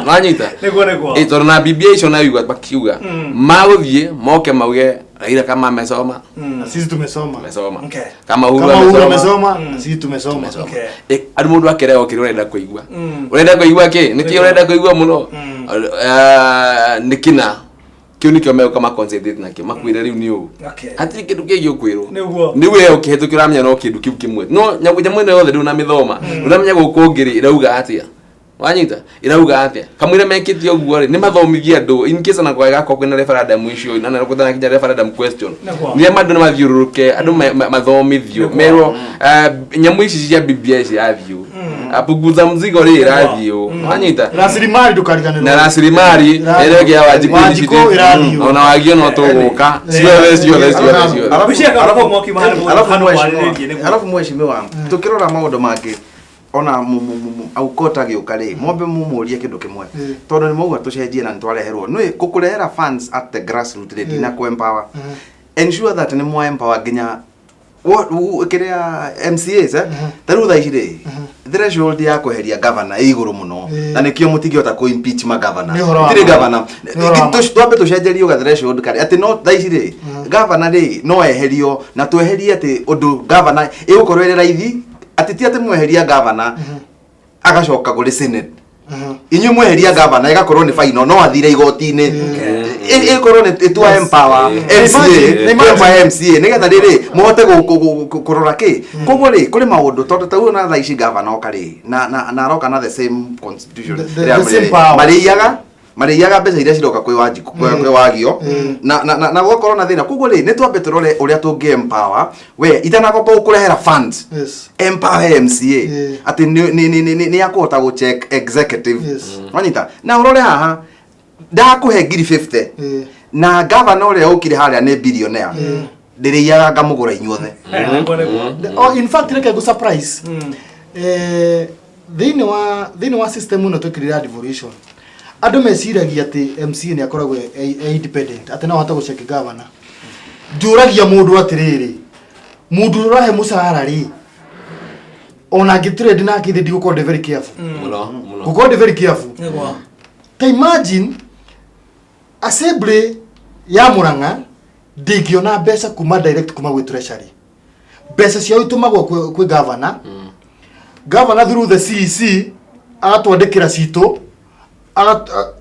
C: wanyita
A: nĩguo nĩguo
C: Ĩ, tondũ na BBI icio naigua makiuga magũthiĩ moke mauge Raila kama amesoma
B: Na sisi tumesoma.
C: Amesoma.
A: Okay.
C: Kama Uhuru
B: Kama Uhuru
C: amesoma.
B: amesoma, na sisi tumesoma.
A: Okay.
C: Eh, andũ mũndũ akereo kĩrĩa ũrenda kũigua, ũrenda kũigua kĩ nĩkĩ ũrenda kũigua mũno. Eh, nĩ kĩna kĩu nĩkĩo megũka ma concentrate nakĩo makwĩre rĩu nĩ ũũ. Hatirĩ kĩndũ kĩngĩ ũkwĩrwo.
A: Nĩguo.
C: Nĩ we ũkĩhĩtũkĩra ũramenya no kĩndũ kĩu kĩmwe, no nyamũ nyamũ ĩno yothe ndũnamĩthoma, ndũnamenya gũkũ ũngĩ rĩ ĩrauga atĩa, wanyita ĩrauga atĩa. Kamũira mekĩte ũguo rĩ, nĩ mathomithie andũ in case ona kwagakorwo kwĩna referendum icio na na gũtanakinya referendum question.
A: Nĩguo.
C: Nĩ andũ nĩ mathiũrũrũke, andũ mathomithio, merwo eh, nyamũ ici cia BBI cirathiĩ ũũ. Ah, punguza mzigo rĩ ĩrathiĩ ũũ, wanyita.
B: Rasilimali ndũkariganĩrwo.
C: Na rasilimali ĩrĩa ĩngĩ ya Wanjikũ
B: Wanjikũ
C: initiative.
B: ĩrathiĩ ũũ.
C: Ona wagio no tũgũka ciothe ciothe ciothe ciothe.
A: Gwĩciria kaũndũ kau mwakiuma handũ
D: Alafu
A: handũ kwarĩrĩrie, nĩguo.
D: alafu mheshimiwa, tukirora maũndũ mangĩ ona aukota gĩũka rĩ, mwambe mumũrie kĩndũ kĩmwe, tondũ nĩ mauga tũcenjie na nĩ twareherwo nĩ gũkũrehera funds at the grassroots rĩ, ndina kũ empower, ensure that nĩ mwa empower nginya kĩrĩa MCAs, eh, ta rĩu thaa ici rĩ, threshold ya kweheria governor ĩ igũrũ mũno, na nĩkĩo mũtingĩhota kũ impeach ma governor.
B: Nĩ ũhoro wa
D: Tirĩ
B: ma.
D: governor.
B: Nĩ ũhoro wa ma.
D: Twambe tũcenjerio ga threshold karĩ atĩ no thaa ici rĩ, governor rĩ no eherio, na tweherie atĩ ũndũ governor ĩgũkorwo ĩrĩ raithi, atĩ ti atĩ mweheria governor agacoka kũrĩ senate. Inyuĩ mweheria gavana ĩgakorwo nĩ final, no athire igoti-inĩ. Ĩkorwo nĩ ĩtwa empower MCA, empower MCA nĩgetha rĩrĩ mũhote kũrora kĩ. Koguo rĩ, kũrĩ maũndũ tondũ ta rĩu ona thaa ici gavana oka rĩ, na aroka na the same constitution.
B: The same power.
D: Marĩiyaga mbeca iria ciroka kwĩ Wanjikũ, kwĩ Wagio, na gũgakorwo na thĩna. Koguo rĩ, nĩ twambe tũrore ũrĩa tũngĩ empower we itanakomba gũkũrehera funds. Empower MCA atĩ nĩ akũhota gũ check executive. Wanyita na ũrore haha ndakũhe ngiri 50 na gavana ũrĩa ũkire harĩa nĩ billionaire, ndĩrĩiyaga ngamũgũra inyuothe.
A: Nĩguo, nĩguo.
B: Oh, in fact reke ngũ surprise. Eh, thĩinĩ wa system ĩno twĩkĩrire ya devolution, andũ meciragia atĩ MCA nĩ akoragwo e independent, atĩ no ahote gũcheck governor. Njũragia mũndũ atĩrĩrĩ, mũndũ ũrĩa ũrahe mũcara rĩ, ona angĩtrade nake ithe ndigũkorwo ndĩ very careful?
C: Mũno mũno.
B: Gũkorwo ndĩ very careful. Ta imagine assembly ya Murang'a ndĩngĩona mbeca kuma direct kuma gwĩ treasury. Mbeca ciao itũmagwo kwĩ governor, governor through the CEC agatwandĩkĩra citũ,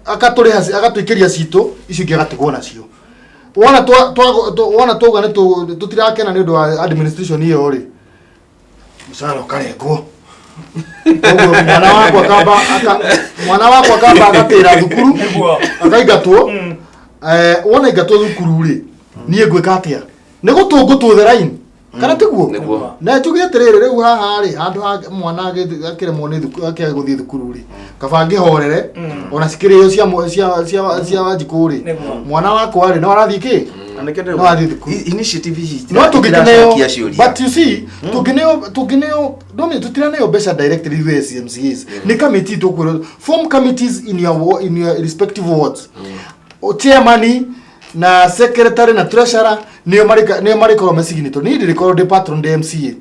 B: akatũrĩha, agatwĩkĩria citũ, icio ingĩ agatigwo nacio. Wona wona twauga nĩ tũtirakena nĩ ũndũ wa administration ĩyo rĩ, mũcara ũkarengwo. Koguo mwana wakwa akamba agatĩra thukuru. Akaingatwo. Eh, wona ingatwo thukuru rĩ, niĩ ngwĩka atĩa? Nĩ gũtũngũtwo the line, kana tiguo?
C: Nĩguo.
B: Na njuge atĩrĩrĩ, rĩu haha rĩ, handũ ha mwana akĩremwo nĩ thukuru, akĩaga gũthiĩ thukuru rĩ, kaba ngĩhorere ona cikĩrĩo cia Wanjikũ rĩ. Mwana wakwa rĩ, no arathiĩ kĩ?
D: Na nĩkĩo
B: No athiĩ thukuru.
D: Initiative ici
B: No tũngĩkĩneo
D: itiracokia ciũria.
B: But you see, tũngĩneo no tũtiraneo mbeca directly ithuĩ as MCAs. Nĩ committee tũkwĩrwo form committees in your respective wards. O chairman na secretary na treasurer nĩo marĩkorwo meciginĩtwo. Niĩ ndĩrĩkorwo ndĩ patron, ndĩ MCA,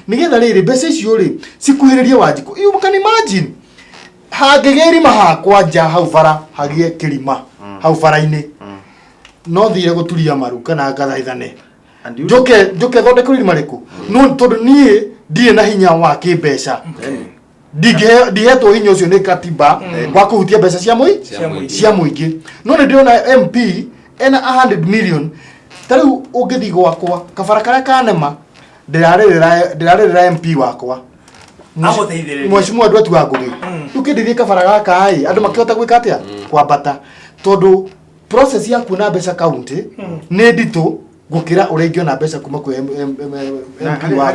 B: nĩgetha rĩrĩ mbeca icio rĩ cikuhĩrĩrie Wanjikũ. You can imagine hangĩgĩa irima hakwa nja hau bara, hagĩe kĩrima hau bara-inĩ, no thire gũturia maru kana ngathaithane
D: And you-
B: njoke thondekwo irima rĩkũ? No tondũ niĩ ndirĩ na hinya wa kĩmbeca, ndihetwo hinya ũcio nĩ katiba wa kũhutia mbeca cia mũi
C: Cia mũingĩ.
B: Cia mũingĩ. No nĩ ndĩrona MP ena 100 million. Ta rĩu ũngĩthiĩ gwakwa kabara karĩa kanema, ndĩrarĩrĩra MP wakwa.
A: Agũteithĩrĩrie.
B: Mheshimiwa Ndwati wa Ngũgĩ, rĩu kĩndithie kabara gaka ĩ, andũ makĩhota gwĩka atĩa kwambata? Tondũ process ya kuona mbeca county nĩ nditũ gũkĩra ũrĩa ingĩona mbeca kuma kwĩ
D: Na
B: MP
D: harĩ-
B: wa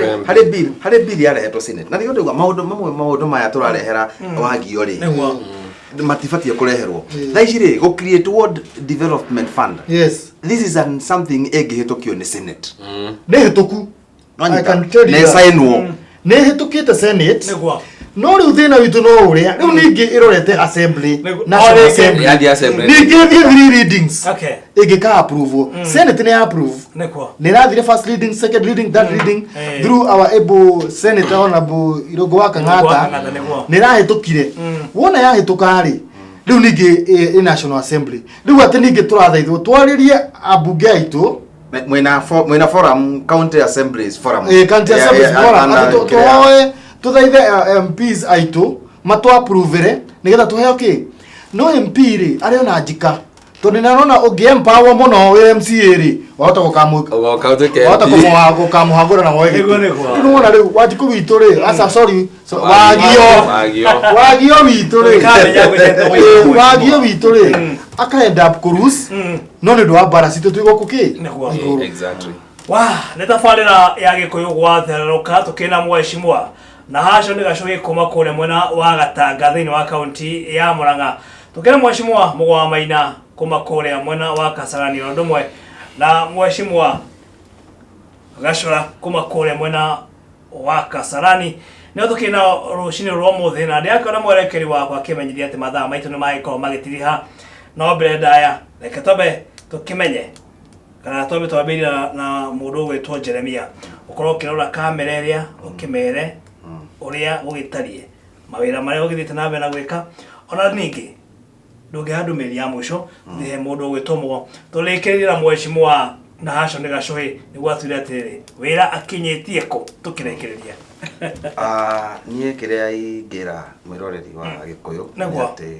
D: harĩ bill yarehetwo Senate, na nĩkĩo ndauga maũndũ mamwe, maũndũ maya tũrarehera Wagio rĩ, matibatiĩ kũreherwo thaa ici rĩ, gũ create ward development fund. This is something ĩngĩhĩtũkio nĩ Senate.
B: Nĩ hĩtũku.
D: Nwanyita?
B: I can tell you
D: Na
B: that.
D: ĩcainwo.
B: Nĩ hĩtũkĩte Senate. No rĩu thĩna witũ no ũrĩa rĩu ningĩ ĩrorete assembly, National
A: O rĩngĩ.
B: Assembly.
C: Yathiĩ assembly.
B: Ningĩ ĩthiĩ three readings ĩngĩka approve. Senate nĩ approve, nĩ ĩrathire first reading, second reading, third reading through our able senator, Honorable Irũngũ wa
A: Irũngũ wa
B: Kang'ata.
A: Kang'ata, nĩguo.
B: Nĩ ĩrahĩtũkire. Wona yahĩtũka rĩ, rĩu ningĩ ĩ National Assembly. Rĩu atĩ ningĩ tũrathaithwo twarĩrie ambunge aitũ.
D: Mwina forum, county assemblies forum.
B: County assemblies forum atĩ tũhoe tũthaithe MPs aitũ matũ-approvĩre nĩgetha tũheo kĩ. No MP rĩ, arĩ ona njika, tondũ nĩarona ũngĩ empower mũno wĩ MCA rĩ, wahota gũkamũ
C: Ũgoka ũtuĩke
B: wahota
C: MP.
B: gũkamũhagũra na woe gĩtĩ.
A: Nĩguo.
B: Rĩu nĩwona rĩu Wanjikũ witũ rĩ, aca, sorry, Wagio.
C: Wagio.
B: Wagio witũ rĩ.
A: Tũtikamenya gwĩtwo gwĩtwo.
B: Wagio witũ rĩ, aka end up kũrus no nĩ ũndũ wa mbara citũ twĩ gũkũ kĩ.
A: Nĩguo.
B: Igũrũ.
C: Exactly.
A: Wa nĩ tabarĩra ya Gĩkũyũ gwathererũka, tũkĩna mheshimiwa na haco nĩ gacũhĩ kuma kũrĩa mwena wa Gatanga thĩinĩ wa kaunti ya Murang'a, tũkĩna mheshimiwa Mũgo wa Maina kuma kũrĩa mwena wa Kasarani, ũndũ ũmwe na mheshimiwa Gacũra kuma kũrĩa mwena wa Kasarani, nĩo tũkĩna rũcinĩ rwa ũmũthĩ, na ndĩrakĩona mwerekeri wakwa akĩmenyithia atĩ mathaa maitũ nĩ magĩkorwo magĩtiriha. No mbere ndaya, reke twambe tũkĩmenye kana twambe twambĩrĩrie na mũndũ ũgwĩtwo Jeremia, ũkorwo ũkĩrora kamera ĩrĩa, ũkĩmere ũrĩa gũgĩtariĩ, mawĩra marĩa ũgĩthiĩte na mbere na gwĩka, ona ningĩ ndũngĩha ndũmĩrĩri ya mũico thihe mũndũ ũgwĩtwo Mũgo. Tũrĩkĩrĩrie na mheshimiwa na haco nĩ gacũhĩ nĩguo atwĩre atĩrĩrĩ, wĩra akinyĩtie kũ tũkĩrĩkĩrĩria.
D: Ah, niĩ kĩrĩa ingĩra mwĩroreri wa Gĩkũyũ nĩ atĩ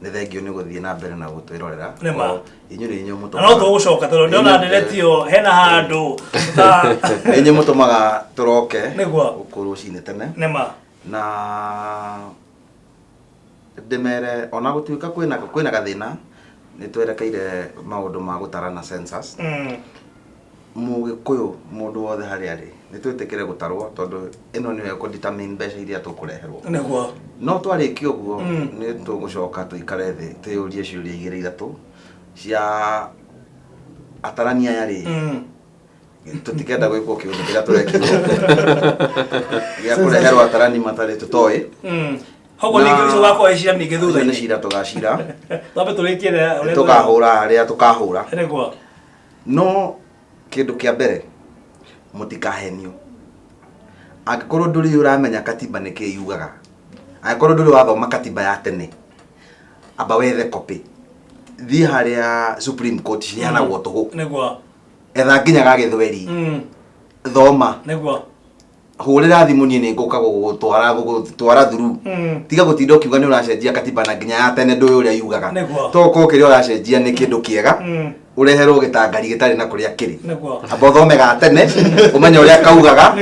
D: nĩ thengio nĩ gũthiĩ na mbere na gũtwĩrorera.
A: Nĩma.
D: O, inyuĩ nĩ inyuĩ
A: Na no tũgũcoka tondũ ndĩrona nderetio hena handũ
D: nĩ inyuĩ mũtũmaga tũroke gũkũ rũcinĩ tene.
A: Nĩma.
D: Na ndĩmere ona gũtuĩka kwĩna gathĩna, nĩ twerekeire maũndũ ma gũtarana census. Mũgĩkũyũ mũndũ wothe harĩa arĩ, nĩ twĩtĩkĩre gũtarwo, tondũ ĩno nĩyo ĩkũ determine mbeca iria tũkũreherwo. No twarĩkia ũguo, nĩ tũgũcoka tũikare thĩ twĩyũrie ciũria igĩrĩ ithatũ cia atarani aya rĩ, tũtikenda gwĩkwo kĩũndũ kĩrĩa tũrekirwo gĩa kũreherwo atarani matarĩ tũtoĩ.
A: Hoguo ningĩ ũcio ũgakorwo ĩcira ningĩ
D: Ũcio nĩ
A: thutha-inĩ.
D: cira tũgacira.
A: Twambe tũrĩkie na ũrĩa
D: tũkahũra harĩa tũkahũra. No kĩndũ kĩa mbere, mũtikahenio. Angĩkorwo ndũrĩ ũramenya katiba nĩ kĩĩ yugaga, angĩkorwo ndũrĩ wathoma katiba ya tene, amba wethe copy, thiĩ harĩa Supreme Court ciheanagwo tũhũ. Etha nginya ga Gĩthweri. Thoma. Hũrĩra thimũ, niĩ nĩ ngũka gũgũtwara through. Tiga gũtinda ũkiuga nĩ ũracenjia katiba na nginya ya tene ndũĩ ũrĩa yugaga. Tokorwo kĩrĩa ũracenjia nĩ kĩndũ kĩega, ũreherwo gĩtangari gĩtarĩ na kũrĩa kĩrĩ. Amba ũthome ga tene ũmenye ũrĩa kaugaga,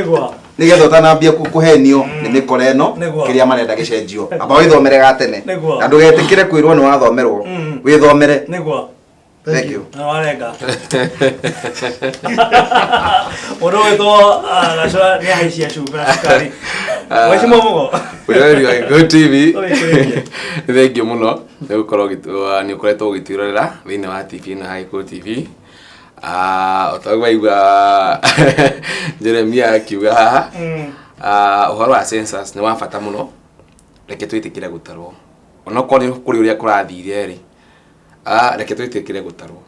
D: nĩgetha ũtanambia kũhenio nĩ mĩkora ĩno. Kĩrĩa marenda gĩcenjio, amba wĩthomere ga tene. Na ndũgetĩkĩre kwĩrwo nĩ wathomerwo. Wĩthomere. Thank you.
A: Na warenga mũndũ ũgwĩtwo Gacũra nĩ ahaicia cumbĩ na cukari. Mheshimiwa Mũgo.
C: Mwĩroreri wa Gĩkũyũ TV,
A: Ũrĩkĩrĩrie.
C: nĩ thengio mũno nĩ gũkorwo nĩ ũkoretwo ũgĩtwĩrorera thĩinĩ wa TV ĩno ya Gĩkũyũ TV. O ta ũguo waigua Jeremia akiuga haha, ũhoro wa census nĩ wa bata mũno. Reke twĩtĩkĩre gũtarwo, onokorwo nĩ kũrĩ ũrĩa kũrathire rĩ, reke twĩtĩkĩre gũtarwo,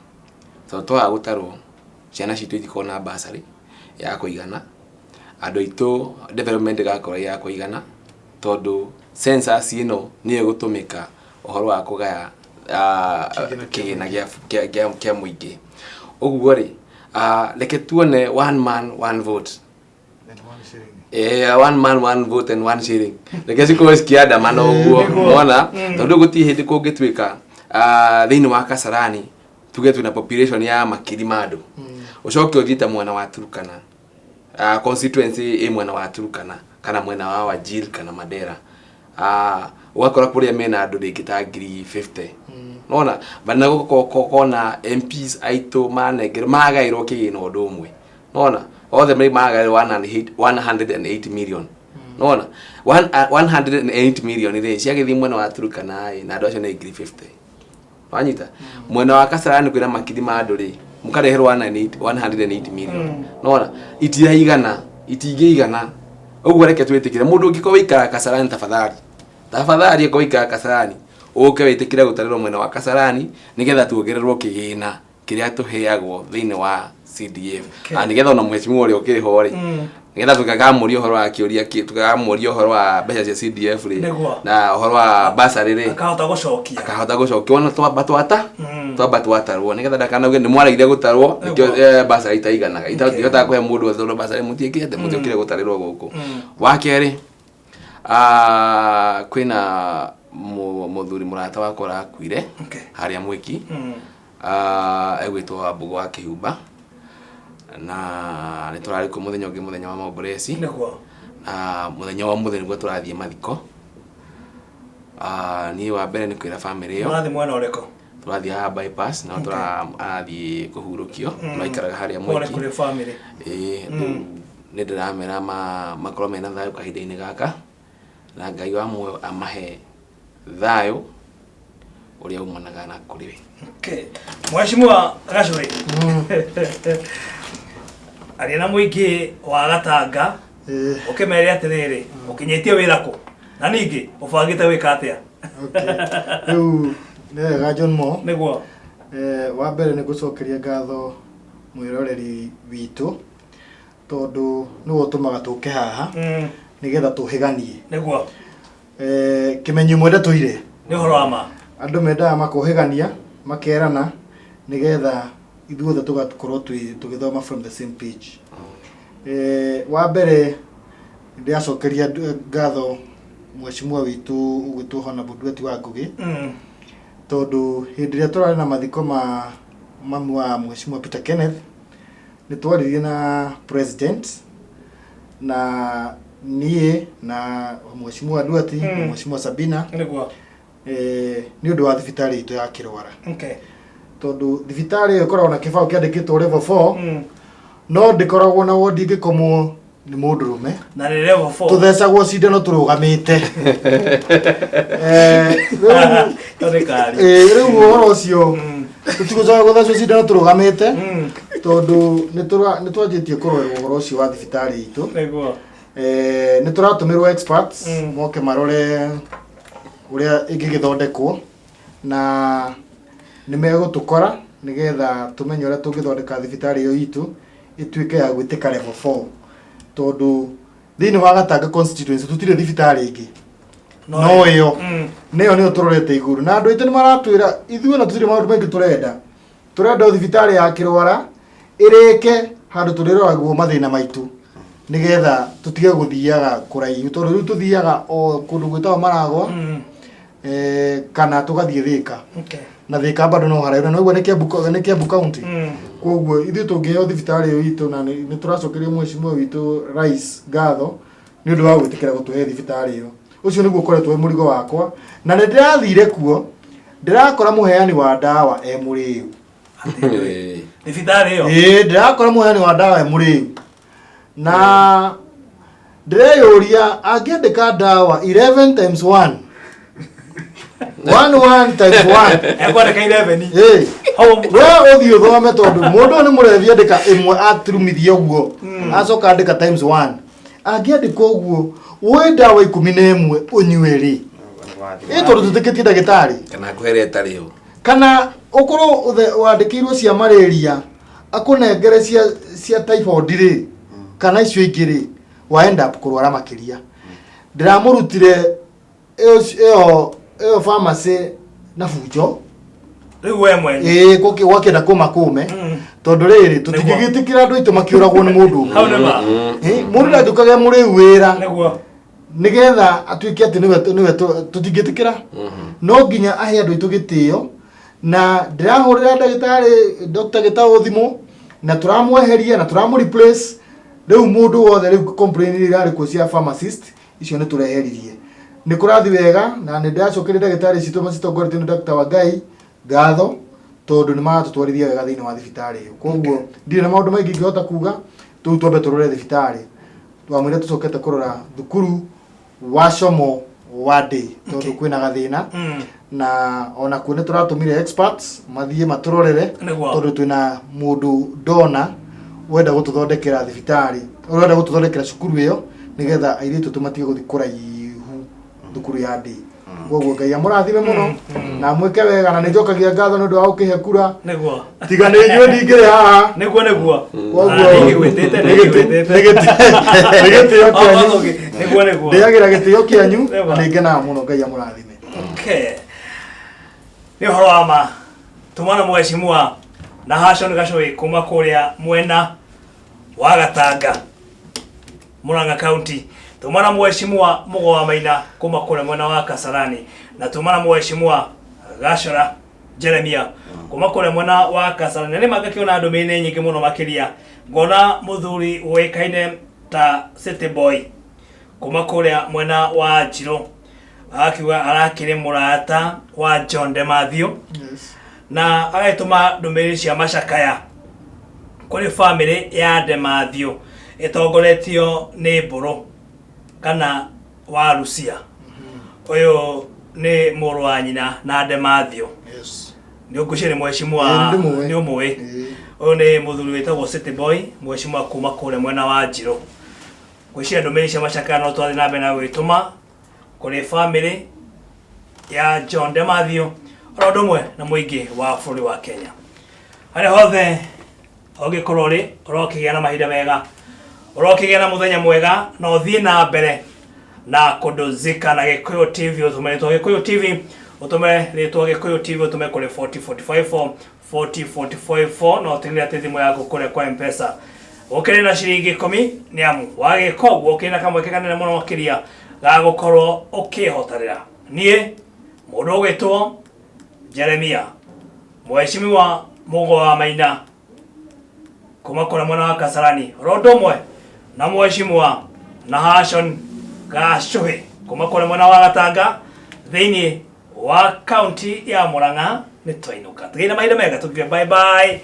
C: tondũ twaga gũtarwo ciana citũ itikorwo na bursary ya kũigana, andũ aitũ development ĩgakorwo ĩ ya kũigana, tondũ census ĩno nĩyo ĩgũtũmĩka ũhoro wa kũgaya kĩgĩna kĩa mũingĩ. Ũguo rĩ, reke tuone one man one vote. One man one vote and one shilling, reke cikorwo cikiandamana ũguo nona, tondũ gũtirĩ hĩndĩ kũngĩtuĩka thĩinĩ wa Kasarani tuge twĩna population ya makiri ma andũ, ũcoke ũthiĩ ta mwena wa Turkana, constituency ĩ mwena wa Turkana kana mwena wa Wajir kana Mandera, ũgakora kũrĩa mena andũ rĩngĩ ta 50,000 nona, but na gũkorwo MPs aitũ manengerwo magaĩrwo kĩgĩna ũndũ ũmwe nona, othe marĩ magaĩrwo 108 million nona. 108 million rĩ, ciagĩthiĩ mwena wa Turkana ĩ, na andũ acio nĩ 50,000, wanyita? Mwena wa Kasarani kwĩna makiri ma andũ rĩ, mũkareherwo 108 million nona, itiraigana, itingĩigana. Ũguo reke twĩtĩkĩre, mũndũ ũngĩkorwo wĩikaraga Kasarani, tafadhali, tafadhali, ĩkorwo wĩikaraga Kasarani, ũke wĩtĩkĩre gũtarĩrwo mwena wa Kasarani nĩgetha tuongererwo kĩgĩna kĩrĩa tũheagwo thĩinĩ wa CDF. Ah, nĩgetha ona mheshimiwa ũrĩa ũkĩrĩ ho rĩ, nĩgetha tũkakamũria ũhoro wa kĩũria kĩ tũkakamũria ũhoro wa mbeca cia CDF rĩ,
A: Nĩguo.
C: na ũhoro wa basarĩ rĩ,
A: Akahota gũcokia.
C: Akahota gũcokia ona twamba twata twamba twatarwo, nĩgetha ndakanauge nĩ mwaregire gũtarwo, nĩkĩo basarĩ itaiganaga, itahotaga kũhe mũndũ wothe, tondũ basarĩ mũtiĩkĩte, mũtiokire gũtarĩrwo gũkũ. Wa kerĩ, kwĩna mũthuri mũrata wakwa ũrakuire harĩa Mwĩki. Egwĩtwo Wambũgũ wa Kĩhumba, na nĩ tũrarĩ kuo mũthenya ũngĩ, mũthenya wa maomboreci. Na mũthenya wa ũmũthĩ nĩguo tũrathiĩ mathiko. Niĩ wa mbere nĩ kwĩra bamĩrĩ ĩyo.
A: Mũrathiĩ mwena ũrĩkũ?
C: Tũrathiĩ haha bypass, na tũrathiĩ kũhurũkio. Tũraikaraga harĩa
A: Pole
C: Mwĩki.
A: kũrĩ bamĩrĩ.
C: Ĩĩ, rĩu nĩ ndĩramera makorwo mena thayũ kahinda-inĩ gaka, na Ngai wa muoyo amahe thayũ ũrĩa umanaga na kũrĩ we.
A: Okay. Mheshimiwa Gacũrĩ, aria na mũingĩ wa Gatanga, ũkĩmere atĩrĩrĩ, ũkinyĩtie wĩra kũ, na ningĩ ũbangĩte gwĩka atĩa?
B: Okay. Rĩu nĩ wega, John Mo.
A: Nĩguo.
B: Wa mbere nĩ gũcokeria ngatho mwĩroreri witũ, tondũ nĩwe ũtũmaga tũke haha nĩgetha tũhĩganie. Kĩmenyi ĩmwe ndatũire.
A: Nĩ ũhoro wa ma.
B: Andũ mendaga makohĩgania, makerana, nĩgetha ithuothe tũgakorwo tũgĩthoma from the same page. Wa mbere ndĩracokeria ngatho mheshimiwa witũ ũgwĩtwo Honorable Nduati wa Ngũgĩ, tondũ hĩndĩ ĩrĩa tũrarĩ na mathiko ma mamu wa mheshimiwa Peter Kenneth, nĩ twaririe na president na niĩ na mheshimiwa Nduati na mheshimiwa Sabina nĩ ũndũ wa thibitarĩ itũ ya Kĩrwara, tondũ thibitarĩ ĩyo ĩkoragwo na kĩbaũ kĩandĩkĩtwo level 4, no ndĩkoragwo na wondi ĩngĩkomwo nĩ mũndũrũme.
A: Na nĩ level 4.
B: Tũthecagwo cindano tũrũgamĩte. Rĩu
A: Ĩyo nĩ kari.
B: Rĩu ũhoro ũcio tũtigũcoka gũthecwo cindano tũrũgamĩte, tondũ nĩ twanjĩtie kũrorerwo ũhoro ũcio wa thibitarĩ itũ. Nĩ tũratũmĩrwo experts moke marore ũrĩa ĩngĩgĩthondekwo, na nĩ megũtũkora nĩgetha tũmenye ũrĩa tũngĩthondeka thibitarĩ ĩyo itũ ĩtuĩke ya gwĩtĩka level 4, tondũ thĩinĩ wa Gatanga constituency tũtirĩ thibitarĩ ĩngĩ no ĩyo. Nĩyo nĩyo tũrorete igũrũ, na andũ aitũ nĩ maratwĩra ithuĩ na tũtirĩ maũndũ maingĩ tũrenda. Tũrenda o thibitarĩ ya Kĩrwara ĩrĩke handũ tũrĩroragwo mathĩna maitũ, nĩgetha tũtige gũthiaga kũraihu, tondũ rĩu tũthiaga o kũndũ gwĩtagwo Maragwa, kana tũgathiĩ Thĩka. Na Thĩka bado no haraihu, na noguo nĩ Kiambu, nĩ Kiambu County. Koguo ithuĩ tũngĩheo thibitarĩ ĩyo itũ, na nĩ tũracokeria mheshimiwa witũ rais ngatho nĩ ũndũ wa gwĩtĩkĩra gũtũhe thibitarĩ ĩyo. Ũcio nĩguo ũkoretwo wĩ mũrigo wakwa, na nĩ ndĩrathire kuo, ndĩrakora mũheani wa ndawa e mũrĩu.
A: Thibitarĩ ĩyo?
B: Ĩĩ, ndĩrakora mũheani wa ndawa e mũrĩu, na ndĩreyũria angĩandĩka ndawa 11 times 1 1 1 times 1.
A: Ekwandĩka 11.
B: Ĩĩ.
A: Hau.
B: We ũthiĩ ũthome, tondũ mũndũ ũyũ nĩ mũrebi, andĩka ĩmwe aturumithia ũguo, acoka andĩka times 1. Angĩandĩka ũguo wĩ ndawa 11 ũnyue rĩ, ĩ tondũ tũtĩkĩtie ndagĩtarĩ.
C: Kana ngũhere ĩtarĩ ho.
B: Kana ũkorwo wandĩkĩirwo cia malaria, akũnengere cia typhoid rĩ, kana icio ingĩ rĩ, wa end up kũrwara makĩria. Ndĩramũrutire ĩyo pharmacy na bunjo.
A: Rĩu we mwene?
B: Ĩĩ, gwakĩenda kũma kũme, tondũ rĩrĩ tũtingĩgĩtĩkĩra andũ aitũ makĩũragwo nĩ mũndũ ũmwe.
A: Hau nĩ ma.
B: Mũndũ ndangĩũkage mũrĩu wĩra nĩgetha atuĩke atĩ nĩwe tũtingĩtĩkĩra. No nginya ahe andũ aitũ gĩtĩo, na ndĩrahũrĩra ndagĩtarĩ Dr. Gĩtaũ thimũ, na tũramweheria na tũramũ replace. Rĩu mũndũ wothe rĩu complain iria irarĩ kuo cia pharmacist icio nĩ tũreheririe, nĩ kũrathi wega, na nĩ ndĩracokeria ndagĩtarĩ citũ macitongoretio nĩ Dr. Wangai ngatho, tondũ nĩ maratũtwarithia wega thĩinĩ wa thibitarĩ ĩyo. Koguo ndirĩ na maũndũ maingĩ ingĩhota kuga. Tũu twambe tũrore thibitarĩ, twamwĩra tũcokete kũrora thukuru wa Como wa ndĩ, tondũ kwĩna gathĩna, na ona kuo nĩ tũratũmire experts mathiĩ matũrorere, tondũ twĩna mũndũ ndona wenda gũtũthondekera thibitarĩ, ũrenda gũtũthondekera cukuru ĩyo, nĩgetha airĩtu tũmatige gũthiĩ kũraihu thukuru ya ndĩ. Koguo Ngai amũrathime mũno na amwĩke wega, na nĩ njokagia ngatho nĩ ũndũ wa gũkĩhe kura. Tiga nĩ inyuĩ ndingĩrĩ haha.
A: Nĩguo nĩguo.
B: Koguo
A: Nĩngĩgwĩtĩte,
B: nĩ nĩ gĩtĩo kĩanyu.
A: Nĩguo nĩguo.
B: Ndĩagĩra gĩtĩo kĩanyu na nĩ ngenaga mũno. Ngai amũrathime.
A: Okay. Nĩ ũhoro wa ma tumana mheshimiwa na Hashon Gacũĩ kuma kũrĩa mwena wa Gatanga, Murang'a County, tumana mheshimiwa Mũgo wa Maina kuma kũrĩa mwena wa Kasarani, na tumana mheshimiwa Gacora Jeremia kuma kũrĩa mwena wa Kasarani. Na nĩ mangakĩona ndũmĩrĩri nyingĩ mũno makĩria, ngona mũthuri ũĩkaine ta City Boy kuma kũrĩa mwena wa Njirũ akiuga arakĩrĩ mũrata wa John de Mathew na agagĩtũma ndũmĩrĩri cia macakaya kũrĩ famĩlĩ ya de Mathew ĩtongoretio nĩ Mbũrũ kana wa Lucia. Ũyũ nĩ mũrũ wa nyina na de Mathew. Nĩ ũngwĩciria nĩ mheshimiwa.
B: Ĩĩ, nĩ ndĩmũĩ.
A: Nĩ ũmũĩ.
B: Ĩĩ.
A: Ũyũ nĩ mũthuri wĩtagwo City Boy, mheshimiwa kuma kũrĩa mwena wa Njirũ. Ngwĩciria ndũmĩrĩri cia macakaya no twathiĩ na mbere na gwĩtũma kũrĩ famĩlĩ ya John de Mathew oro ũndũ ũmwe na mũingĩ wa bũrũri wa Kenya. Harĩa hothe ũngĩkorwo ũrĩ, ũrokĩgĩa na mahinda mega, ũrokĩgĩa na mũthenya mwega, na ũthiĩ na mbere na kũndũzika na Gĩkũyũ TV. Ũtũme rĩtwa Gĩkũyũ TV, ũtũme rĩtwa Gĩkũyũ TV, ũtũme kũrĩ 40454, 40454, na ũtigĩrĩre atĩ thimũ yaku kũrĩa kwa M-Pesa ũkĩrĩ na ciringi 10, nĩ amu wagĩka ũguo ũkĩrĩ na kamweke kanene mũno makĩria ga gũkorwo ũkĩhotanĩra. Niĩ mũndũ ũgwĩtwo Jeremia mheshimiwa Mũgo wa Maina kuma kũrĩa mwena wa Kasarani, oro ũndũ ũmwe na mheshimiwa na Hashon Gacũhĩ kuma kũrĩa mwena wa Gatanga thĩinĩ wa kaunti ya Murang'a, nĩ twainũka. Tũgĩe na mahinda mega, tũkiuge bye bye.